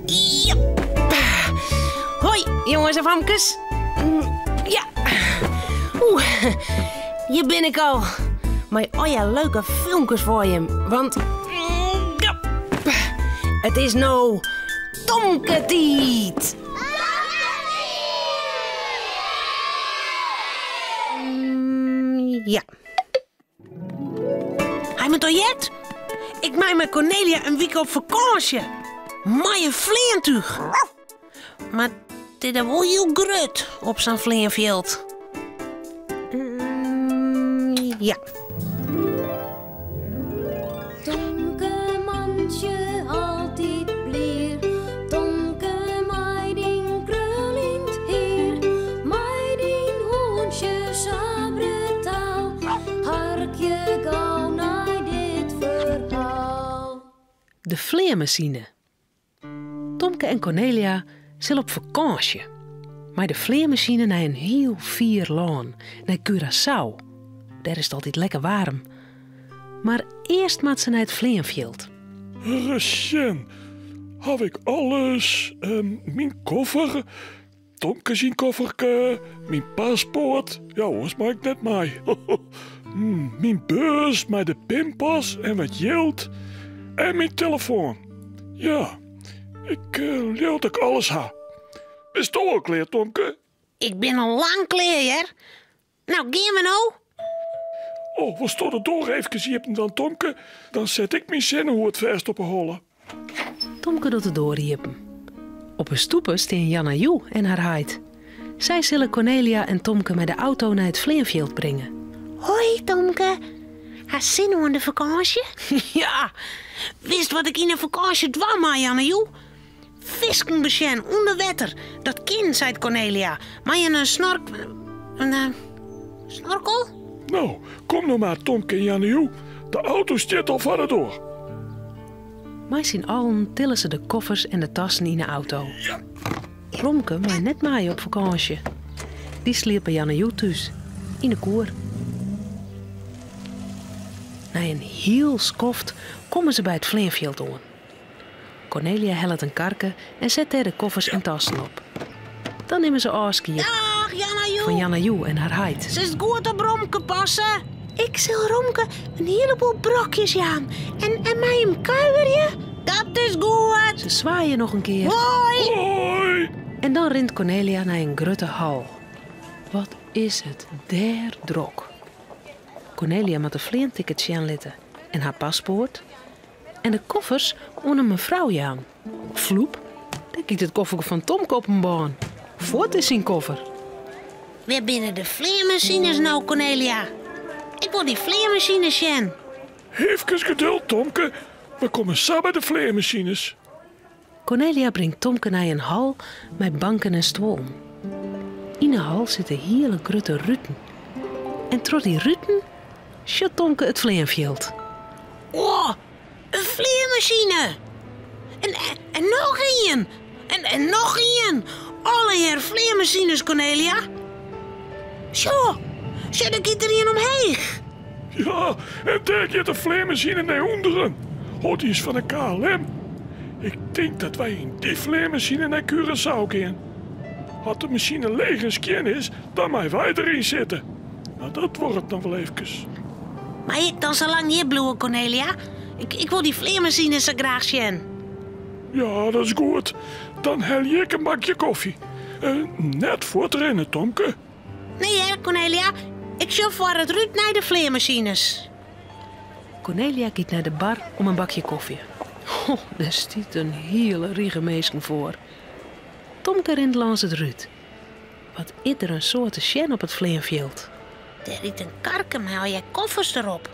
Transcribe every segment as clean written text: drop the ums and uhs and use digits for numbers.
Jep. Hoi, jongens en famkes. Ja. Oeh, hier bin ik al. Mei al je leuke filmkes foar jim. Want ja, it is no Tomke-tiid. Ja. Hy moat al heard. Ik mei mei Cornelia in wike op fakânsje. Mei in fleantúch. Mar it is wol hiel grut op sa'n fleanfjild. Ja. Tomke mantsje altyd blier, Tomke mei dyn kruljend hier, mei dyn hûntsje sa brutaal, harkje gau nei dit ferhaal. De fleanmasine. Tomke en Kornelia sille op fakânsje. Mei de fleanmasine nei in hiel fier lân, nei Curaçao. Dêr is it altyd lekker waarm. Mar earst moat se nei it fleanfjild. Ris sjen, haw ik alles? Myn koffer, Tomke syn kofferke, myn paspoart, ja oars mei ik net mei. Myn beurs mei de pinpas en wat jild en myn telefoan. Ja, ik leau dat ik alles ha. Bisto al klear, Tomke? Ik bin al lang klear, hear. Nou, gean we no? Oh, wolsto de doar eefkes iepen dwaan, Tomke? Dan set ik myn sinnehoed fêst op 'e holle. Tomke docht de doar iepen. Op 'e stoepe stean Janna Joe en har heit. Sy sille Kornelia en Tomke mei de auto nei it fleanfjild bringe. Hoi Tomke, hast sin oan de fakânsje? Ja, witst wat ik yn 'e fakânsje dwaan mei, Janna Joe? Fisken besjen ûnder wetter, dat kin, seit Kornelia, mei in snork... in snorkel? No, kom no mar, Tomke en Janna Joe, de auto stiet al foar de doar. Mei syn allen tille se de koffers en de tassen yn 'e auto. Romke mei net mei op fakânsje. Dy sliept by Janna Joe thús, yn 'e koer. Nei in hiel skoft komme se by it fleanfjild oan. Kornelia hellet in karke en set dêr de koffers en tassen op. Dan nimme se ôfskied Dag Janna Joe. fan Janna Joe en har heit. Silst goed op Romke passe? Ik sil Romke in hieleboel brokjes jaan en, en mei him kuierje. Dat is goed. Se swaaie noch in kear. Hoi. Hoi. En dan rint Kornelia nei in grutte hal. Wat is it dêr drok. Kornelia moat de fleanticket sjen litte en har paspoart. En de koffers oan in mefrou jaan. Floep, dêr giet it kofferke fan Tomke op in bân. Fuort is syn koffer. Wêr binne de fleanmasines no, Kornelia? Ik wol dy fleanmasines sjen. Eefkes geduld, Tomke. We komme sa by de fleanmasines. Kornelia bringt Tomke nei in hal mei banken en stuollen. Yn 'e hal sitte hiele grutte ruten. En troch dy ruten sjocht Tomke it fleanfjild. O, in fleanmasine! En, en noch ien! En, en noch ien! Allegear fleanmasines, Kornelia. Sjoch, sjoch, dêr giet der ien omheech. Ja, en dêr giet de fleanmasine nei ûnderen. Oh, dy is fan de KLM. Ik tink dat wy yn dy fleanmasine nei Curaçao gean. As de masine leech en skjin is, dan meie wy deryn sitte. Mar dat duorret noch wol eefkes. Mei ik dan sa lang hjir bliuwe, Kornelia? Ik, ik wol dy fleanmasine sa graach sjen. Ja, dat is goed. Dan helje ik in bakje kofje. Uh, net fuortrinne, Tomke. Nee hear, Kornelia. Ik sjoch foar it rút nei de fleanmasines. Kornelia giet nei de bar om in bakje kofje. Oh, dêr stiet in hiele rige minsken foar. Tomke rint lâns it rút. Wat is der in soad te sjen op it fleanfjild. Dêr rydt in karke mei allegear koffers derop.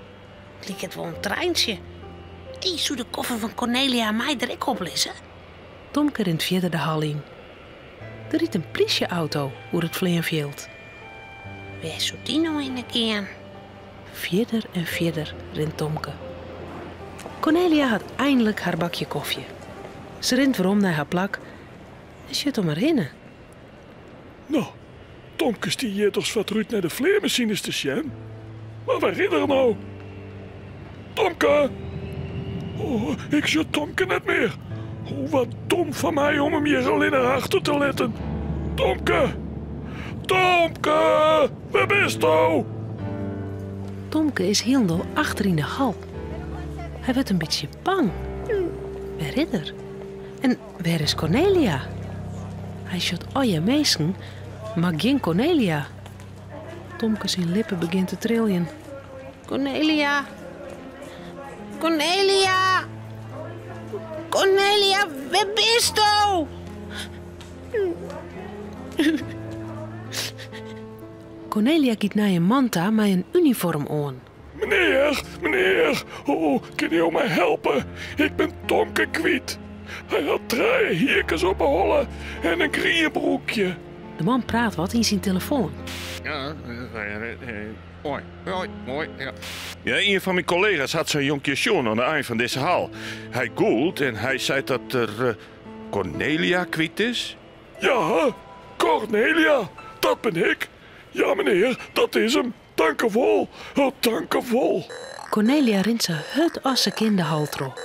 It liket wol in treintsje. Ey, soe de koffer fan Kornelia en my der ek op lizze? Tomke rint fierder de hal yn. Der rydt in plysje-auto oer it fleanfjild. Wêr soe dy no hinne gean? Fierder en fierder rint Tomke. Kornelia hat einlik har bakje kofje. Se rint werom nei har plak en sjocht om har hinne. No, Tomke stie hjir dochs foar it rút nei de fleanmasines te sjen. Mar wêr is er no? Tomke! Oh, ik sjoch Tomke net mear. O, wat dom fan my om him hjir allinnich achter te litten. Tomke! Tomke! Wêr bisto? Tomke is hielendal achter yn de hal. Hy wurdt in bytsje bang. Wêr is er? En wêr is Kornelia? Hy sjocht allegear minsken, mar gjin Kornelia. Tomke syn lippen begjint te triljen. Kornelia! Kornelia! Kornelia, wêr bisto? Kornelia giet nei in man ta mei in unifoarm oan. Menear, menear, o, kinne jo my helpe? Ik bin Tomke kwyt. Hy hat trije hierkes op 'e holle en in grien broekje. De man praat wat yn syn telefoan. Ja, ien fan myn kollega's hat sa'n jonkje sjoen oan de ein fan dizze hal. Hy gûlt en hy seit dat er Cornelia kwyt is. Ja, Cornelia, dat bin ik. Ja, menear, dat is 'm. Tankewol, oh tankewol. Cornelia rint sa hurd as se kin de hal troch.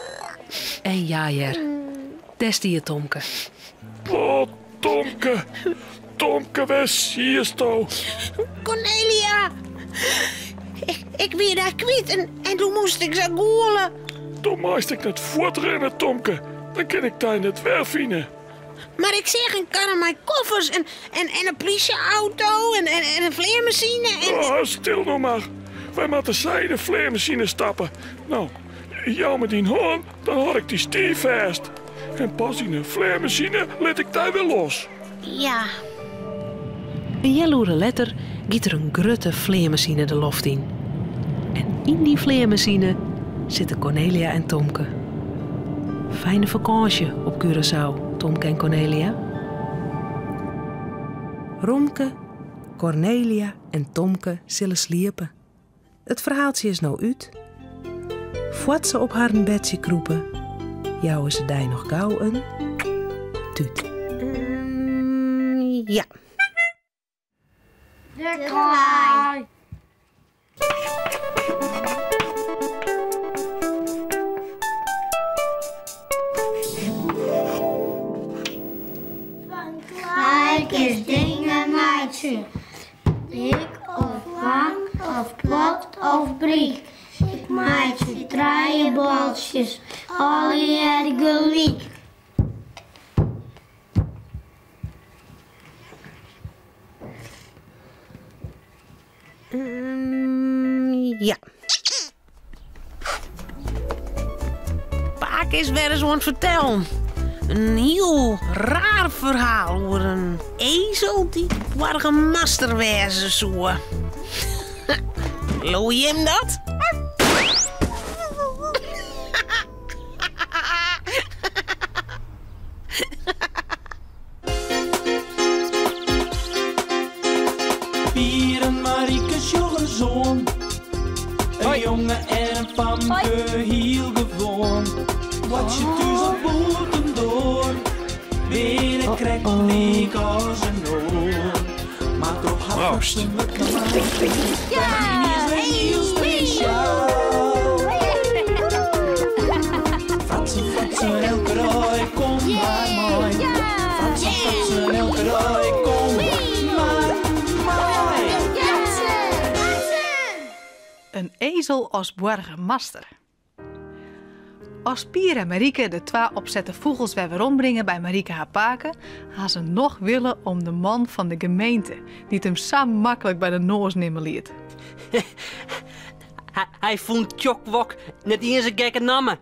En ja hear, dêr stiet Tomke. Oh, Tomke, Tomke, wêr siesto? Cornelia, ik, ik wie dy kwyt en, en doe moast ik sa gûle. Do meist ek net fuortrinne, Tomke. Dan kin ik dy net wer fine. Mar ik seach in karre mei koffers en, en, en in plysje-auto en, en, en in fleanmasine en... Oh, stil no mar. Wy moatte sa yn de fleanmasine stappe. No, jou my dyn hân, dan hâld ik dy stiiffêst. En pas yn de fleanmasine lit ik dy wer los. Ja. In healoere letter giet der in grutte fleanmasine de loft yn. En yn dy fleanmasine sitte Cornelia en Tomke. Fijne fakânsje op Curaçao, Tomke en Cornelia. Romke, Cornelia en Tomke sille sliepe. It ferhaaltsje is no út. Foar't se op harren bedsje krûpe, jouwe se dy noch gau in tút. Ja. De klaai. Fan klaai kinst dingen meitsje. Dik of lang of plat of bryk. Ik meitsje trije boltsjes, allegear gelyk. Ja. Pake is wer ris oan it fertellen. In hiel raar ferhaal oer in ezel dy't boargemaster wêze soe. Leauwe jim dat? Pier en Marike sjoch ris oan. In jonge en in famke, hiel gewoan. Boartsje thús of bûtendoar, binne krekt lyk as in oar. Mar troch har Proost. fratsen wurdt gemaakt. Is wer hiel spesjaal. Fratsen, fratsen, elke dei, kom mar mei. Fratsen, fratsen, elke dei, kom mar mei. In ezel as boargemaster. As Pier en Marike de twa opsette fûgels wer werombringe by Marike har pake, ha se noch wille om de man fan de gemeente, dy't him sa maklik by de noas nimme liet. Hy fûn Tjokwok net iens in gekke namme.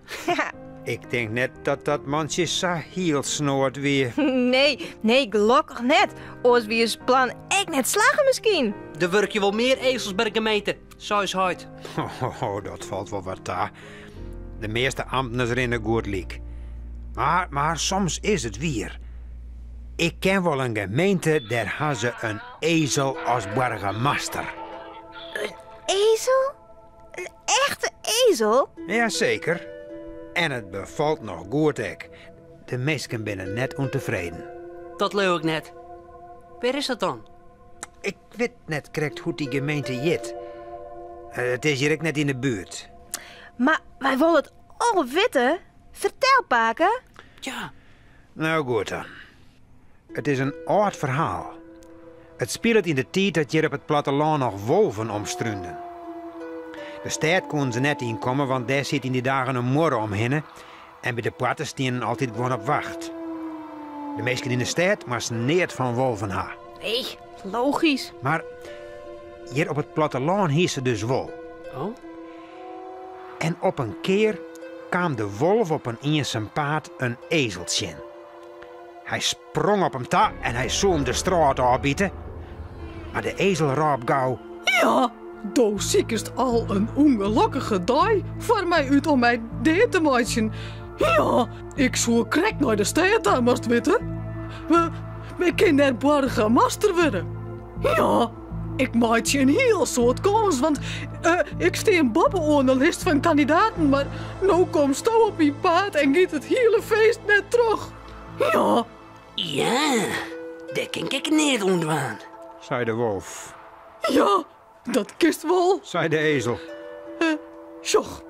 Ik tink net dat dat mantsje sa hiel snoad wie. Nee, nee, gelokkich net. Oars wie ús plan ek net slagge miskien. Der wurkje wol mear ezels by de gemeente, sei ús heit. Oh, dat falt wol wat ta. De measte amtners rinne goed lyk. Mar, mar soms is it wier. Ik ken wol in gemeente dêr ha se in ezel as boargemaster. In ezel? In echte ezel? Jaseker. En it befalt noch goed ek. De minsken binne net ûntefreden. Dat leau ik net. Wêr is dat dan? Ik wit net krekt hoe't dy gemeente hjit. It is hjir ek net yn de buert. Mar wy wolle it al witte. Fertel, pake. Ja. Nou goed dan. It is in âld ferhaal. It spilet yn de tiid dat hjir op it plattelân noch wolven omstrúnden. De stêd koenen se net ynkomme, want dêr siet yn dy dagen in muorre omhinne en by de poarte stienen altyd guon op wacht. De minsken yn de stêd moasten neat fan wolven ha. Nee, logysk. Mar hjir op it plattelân hie se dus wol. Oh? En op in kear kaam de wolf op in iensum paad in ezel tsjin. Hy sprong op him ta en hy soe him de strôt ôfbite. Mar de ezel rôp gau. Ja, do sikest al in ûngelokkige dei foar my út om my dea te meitsjen. Ja, ik soe krekt nei de stêd ta, moatst witte. Ik kin dêr boargemaster wurde. Ja, ik meitsje in hiel soad kâns, want ik stean boppe-oan de list fan kandidaten, mar no komsto op myn paad en giet it hiele feest net troch. Ja. Ja, dêr kin ik neat oan dwaan, sei de wolf. Ja, dat kinst wol, sei de ezel. Sjoch,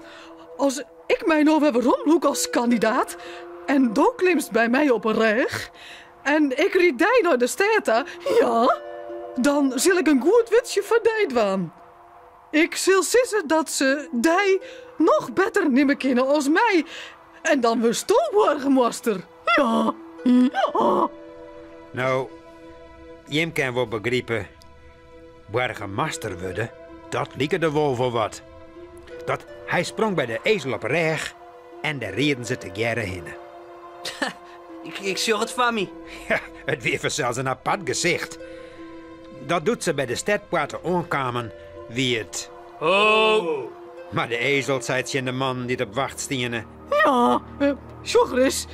as ik my no wer weromlûk as kandidaat en do klimst by my op 'e rêch en ik ryd dy nei de stêd ta, ja, dan sil ik in goed wurdsje foar dy dwaan. Ik sil sizze dat se dy noch better nimme kinne as my en dan wurdsto boargemaster. Ja, ja. No, jim kin wol begripe, boargemaster wurde, dat like de wolf wol wat. Dat hy sprong by de ezel op 'e rêch en dêr rieden se tegearre hinne. Ik sjoch it foar my. Ja, it wie fansels in apart gesicht. Dat doe't se by de stedpoarte oankamen, wie it. Ho! Mar de ezel sei tsjin de mannen dy't op wacht stiene. Ja, sjoch ris,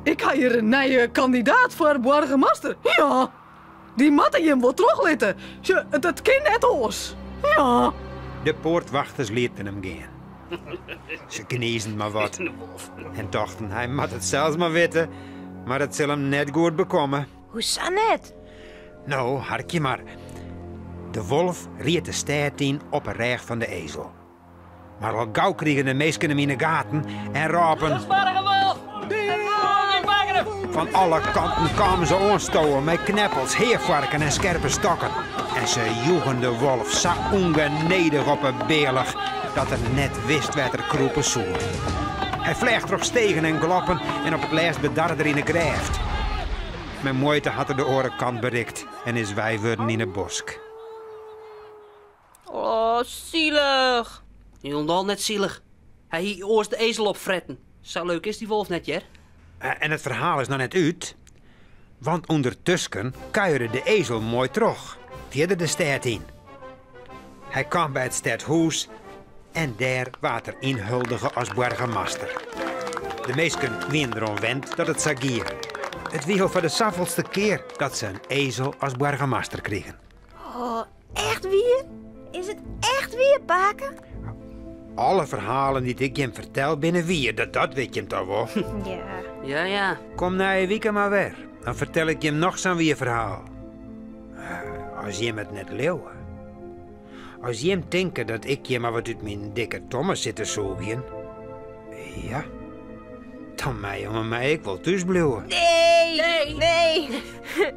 ik ha hjir in nije kandidaat foar boargemaster. Ja, dy moatte jim wol trochlitte. Sjoch, dat kin net oars. Ja. De poartwachters lieten him gean. Se gnizen mar wat en tochten hy moat it sels mar witte, mar it sil him net goed bekomme. Hoesa net? No, harkje mar. De wolf ried de stêd yn op 'e rêch fan de ezel. Mar al gau krigen de minsken him yn 'e gaten en rôpen. Fan alle kanten kamen se oanstowen mei kneppels, heafoarken en skerpe stokken. En se joegen de wolf sa ûngenedich op 'e bealch dat er net wist wêr't er krûpe soe. Hy fleach troch stegen en gloppen en op it lêst bedarre er yn 'e grêft. Mei muoite hat er de oare kant berikt en is weiwurden yn 'e bosk. Oh, silich. Hielendal net silich. Hy hie oars de ezel opfretten. Sa leuk is dy wolf net, hear. En it ferhaal is noch net út, want ûndertusken kuiere de ezel moai troch, fierder de stêd yn. Hy kaam by it stedhûs en dêr waard er ynhuldige as boargemaster. De minsken wienen deroan wend dat it sa gie. It wie al foar de safolste kear dat se in ezel as boargemaster krigen. Oh, echt wier? Is it echt wier, pake? Alle ferhalen dy't ik jim fertel binne wier, dat, dat wit jim toch wol? Ja. Ja, ja. Kom nije wike mar wer, dan fertel ik jim noch sa'n wier ferhaal. As jim it net leauwe. As jim tinke dat ik jim mar wat út myn dikke tomme sit te sûgjen, ja, dan meie jo mei my ek wol thús bliuwe. Nee! Nee! Nee!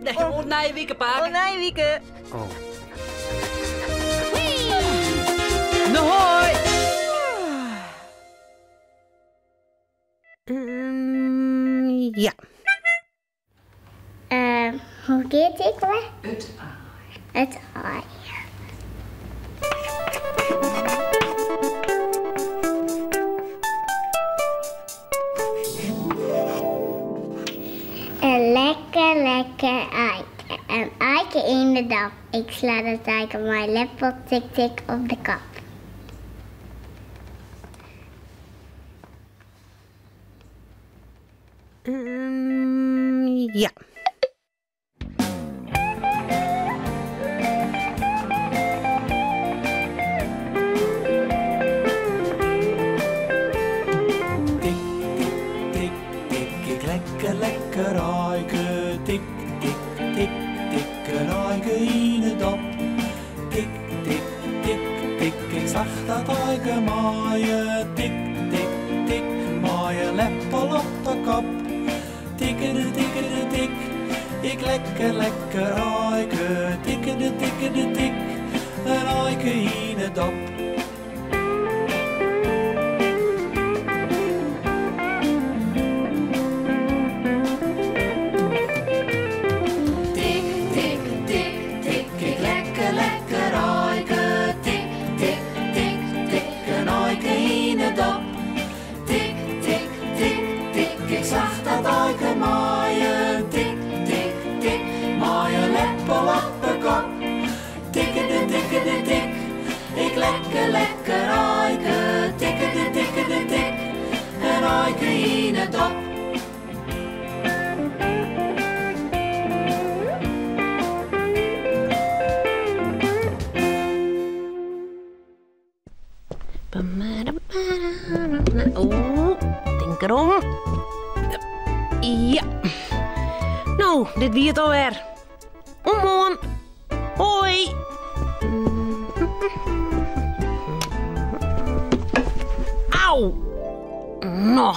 Nee, oant nije wike, pake. Oant nije wike. Oh. No hoi! Ja. Hoe giet it wer? It aai. It aai. Een lekker, lekker aaike. Een aaike yn de dop. Ik sla dat aaike mei leppel tik, tik op de kop. Ja. Tik, tik, tik, tik, ik lekker, lekker aaike. Tik, tik, tik, tik, in aaike yn 'e dop. Tik, tik, tik, tik, ik slach dat aaike mei. Tik, tik, tik, mei in leppel op de kop. Ik lekker lekker aike, tikke de tikke de tik, in aike yn 'e dop. Tik, tik, tik, tik, ik lekker lekker aike, tik, tik, tik, tik, in aike yn 'e dop. Tik, tik, tik, tik, ik slach dat aike mei in tik, tik, tik, mei in leppel op 'e kop. Tikke de tikke de tik, ik lekker lekker aike, tikke de tikke de tik, in aike yn 'e dop. Oeh, tink derom. Ja. No, dit wie it alwer. Oant moarn. Hoi. Au. No.